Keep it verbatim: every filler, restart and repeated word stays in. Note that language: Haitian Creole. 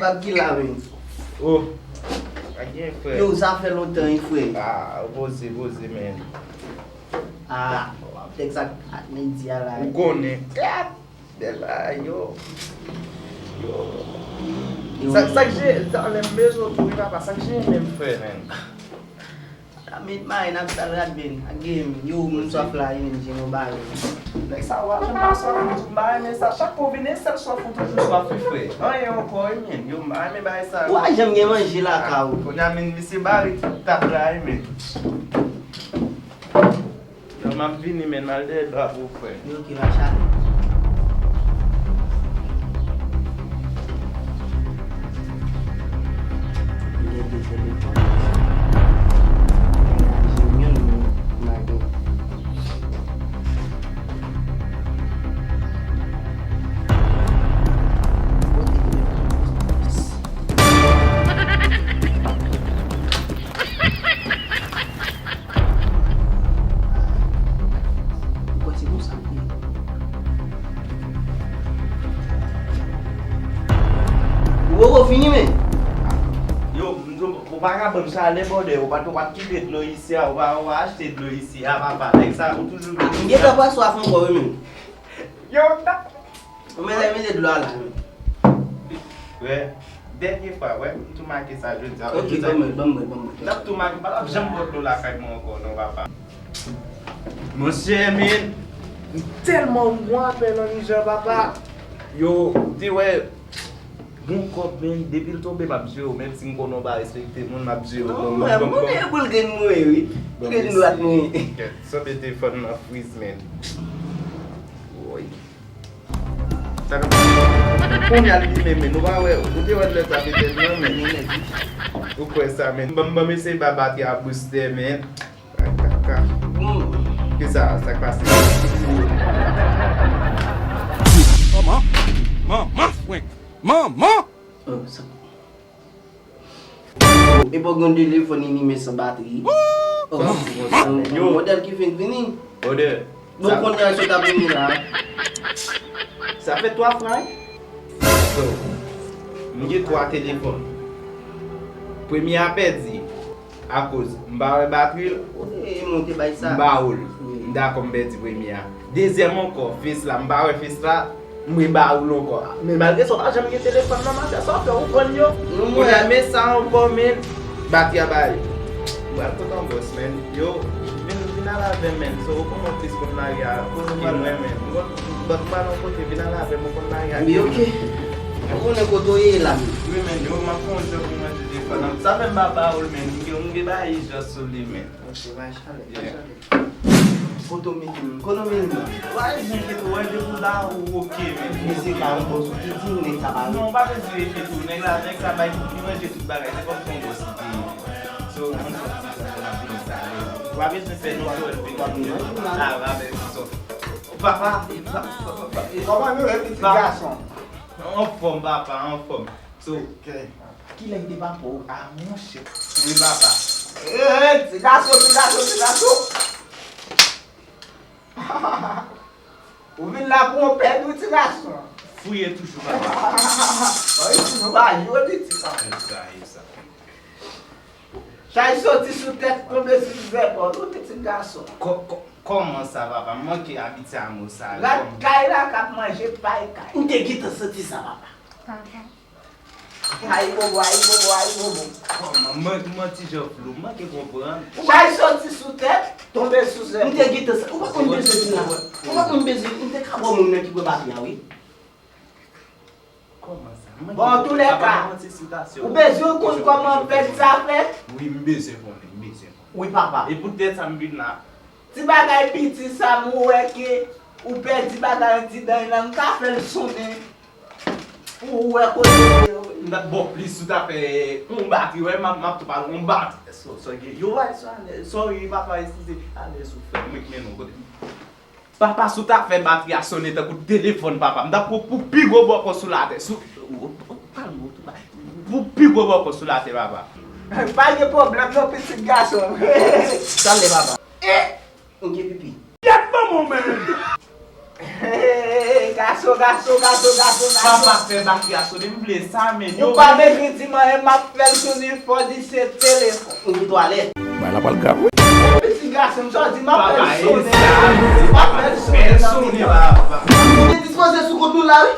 Bab ki la, men. Oh, pa gen frè. Yo, sa fè lontan, wi, frè. Ah, poze, poze, men. Ah, tèks ak, ak medya la. Ou konnen. Gad! Bèl bagay, yo. Yo. Yo. Sa, sa k je, sa, lè m bezwen tou, wi, papa, sa k je menm frè, men. Met mayi n ap sal rad, men. Ak gen, yo, moun swaf la, wi, men, je nou bare. Nèg sa, w a janm pa swaf, m di w, m pa renmen sa. Chak kou w vini, sèl swaf ou toujou swaf, wi, frè. Anyen ankò, wi, men. Yo, m pa renmen bagay sa. Ou pa janm gen manje lakay ou. Kounye a, men, misye bare tout tab la, wi, men. Yo, m ap vini, men, m al dèyè dwa pou frè. Yo, ki va chale. Gen de telefòn. Gen yon, men, m pa gen. Kote telefòn? Ou kwè se konsa l ye? Ou poko fini, men. Yo, m di w, ou pa ka ban m chalè, brother. Ou pa t, ou pa t kite dlo isi a, ou pa, ou pa achte dlo isi a, papa. Nèg sa, ou toujou vini. M gentan pa swaf ankò, wi, men. Yo, ta. Ou mele, mele dlo a la, men. Frè, dènye fwa, wè, m tou make sa jodi a. Ok, ban mwen, ban mwen, ban mwen. N ap tou make, pa t ap janm bwè dlo lakay mwen ankò, non, papa. Monchè, men, m tèlman gon apèl an ijan, papa. Yo, m te wè, gon kòb, men, depi l tonbe, m ap jere w, menm si m konnen w pa respekte moun, m ap jere w. Non, mwen, mwen, mwen, pou l gen mwen, wi. Pou l gen dwat mwen. Kèt, sanble telefòn nan friz, men. Woy. Sa k ap kounye a l limen, men nou pa wè, ou te wè lè sa pete nan, men. Ou kwè sa, men. Ban m, ban m eseye ba batri a booster, men. Kaka. Ki sa, sa k pase? Manman! Manman, frenk! Manman! Oh, sa. Epa w gen telefòn li limen san batri. Oh, Yo. Modèl ki fin vini. Brother. Bon, kounye a sot ap vini la. Sa fè twa fwa, wi. So, m gen twa telefòn. Premye a pèdi akoz m pa wè batri l. E monte bay sa. M ba ou l. M dakò m pèdi premye a. Dezyèm ankò, fis la, m pa wè fis la. M reba ou l ankò. Men malgre sa, w pa janm gen telefòn nan, machè, sa w fè, ou vann yo. Kounye a, men sa ankò, men batri a bay. M pral kontan bòs, men. Yo, vin, vin al avè m, men. So, ou konn yon plis konn mari a, ki mwen, men. Ou konn, bòs, m pral yon kote, vin al avè m, ou konn mari a. Wi, ok. Ou konnen kote w ye la, men. Wi, men, yo, m ap fè yon jòb pou manje telefòn nan. Sa fè m pa ba ou l, men. M gen, m gen bagay ijans sou li, men. Ok, bay chalè, bay chalè. Kote w mete m? Kote w mete m? Ou pa bezwen enkyete w, wè depi w la ou oke, men. Mesye pa yon bòs, ou te di nèg sa pa. Non, ou pa bezwen enkyete w, nèg la, nèg sa bay li manje tout bagay, se kòmsi yon bòs li te ye. So, ann fè ti jan pou n ap vini sa, men. Ou pa bezwen fè non, fè w vin la, avè m, so. Papa, papa, papa. Kòman nou ye, pitit gason? Anfòm, papa, anfòm. So, Ok. kilè m te papa w? Ah, monchè. Wi, papa. Hey, ti gason, ti gason, ti gason. Ou vin la pou yon pèd, wi, ti gason. Fouye toujou, papa. Bon, isi nou pa jwe, pitit sa. E sa, e sa. Chay soti sou tèt, tonbe sou zèpòl, ou pitit gason. Kò-, kò-, kòman sa, papa? M manke abitye a mo sa. Rat kay la k ap manje pay kay. M te gentan santi sa, papa. Papa. Ayibobo, ayibobo, ayibobo. Kòman? M, m ti jan flou, m manke konprann. Chay soti sou tèt, tonbe sou zèpòl. M te gentan sa. Ou pa konn bezwen vin la. Ou pa konn bezwen, m te ka bò moun nan ki pran batri a, wi. Kòman sa? Bon, antoulèka, ou bezwen konn kòman pèd sa fèt? Wi, m bezwen konnen, m bezwen konnen. Wi, papa. E poutèt sa m vin la. Ti bagay piti sa m wè ke ou pèdi bagay andidan l la, m ka fè l sonnen pou ou wè kote l ye. M t ap ba w plis si w ta fè yon batri, wè, m ap, m ap tou pale yon batri. So, so, yo, wè, so, alèz, sorry, papa, eskize, alèz ou frè, mwen k mennen w kote. Papa, si w ta fè batri a sonnen tankou telefòn, papa, m t ap pran pou pi gwo bòkò sou latè. Sou, ou, ou, ou, pale m, ou, ou, pou pi gwo bòkò sou latè, papa. Pa gen pwoblèm non, pitit gason. Talè, papa. E M gen pipi. Gad manman w, men! Hey, gason, Gason, gason, gason, gason. Papa fè batri a sone, m vle sa, men. Ou pa vle kredi mwen, m ap fè l sone fò di se telefòn. Ou tou ale. Bay la pral grav wi. Piti gason m, sa di m ap fè l sone. M ap fè l sone nan minit. Ou te dispoze sou kont nou la wi.